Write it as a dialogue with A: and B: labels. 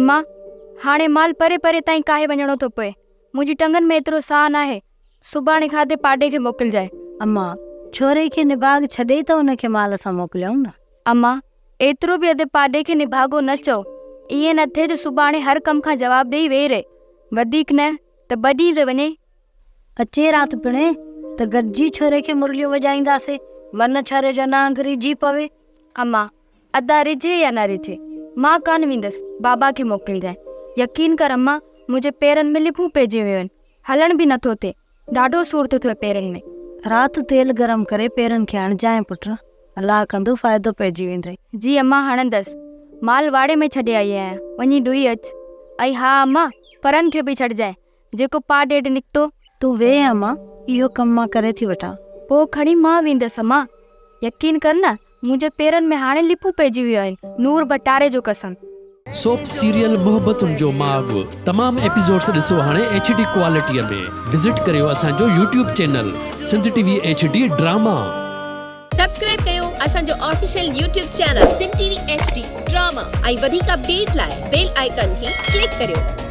A: اما، هاڻي مال پري پري تائين ڪاهي وڃڻو ٿو پوي. منهنجي ٽنگن ۾ ايترو ساهه ناهي. سڀاڻي کاڌي پاڏي کي موڪلجانء.
B: اما، ڇوري کي نڀاڳ ڇڏي ته ان کي مال سان موڪليائون نه.
A: اما، ايترو به ادي پاڏي کي نڀاڳو نه چئو. ائين نه ٿئي جو سڀاڻي هر ڪم کان جواب ڏيئي ويهي رهي. وڌيڪ نه ته ٻه ڏينهن ته وڃي.
B: اچي رات پڻي ته گڏجي ڇوري کي مرليون وڄائينداسي. من ڇوري جو نانگ ريجهي پوي.
A: اما، ادا رجهي يا نه رجهي، مان ڪانه ويندس، بابا کي موڪلجانء. يقين ڪر اما، منهنجي پيرن ۾ لڦون پئجي ويون آهن، هلڻ به نٿو ٿئي، ڏاڍو سور ٿو ٿئي پيرن ۾.
B: رات تيل گرم ڪري پيرن کي هڻجانء پٽ، الله ڪندو فائدو پئجي ويندئي.
A: جي اما هڻندس، مال واڙي ۾ ڇڏي آئي آهيان، وڃي ڏوئي اچ. ۽ ها اما، پرن کي به ڇڏجانء، جيڪو پاء ڏيڍ نڪتو.
B: تون ويهه اما، اهو ڪم مان ڪري ٿي وٺان.
A: پوء کڻي مان ويندس اما. يقين ڪر نه، منهنجي پيرن ۾ هاڻي لڦون پئجي ويون آهن، نور ڀٽاري جو قسم.
C: سوپ سيريل محبتن جو ماڳ تمام ايپيسوڊس ڏسو هاڻي ايڇ ڊي ڪوالٽي ۾ وزٽ ڪريو اسان جو YouTube channel Sindh T V H D drama.
D: Subscribe ڪيو اسان جو official YouTube channel Sindh T V H D drama ۽ وڌيڪ اپڊيٽ لاء بيل آئيڪان کي ڪلڪ ڪريو.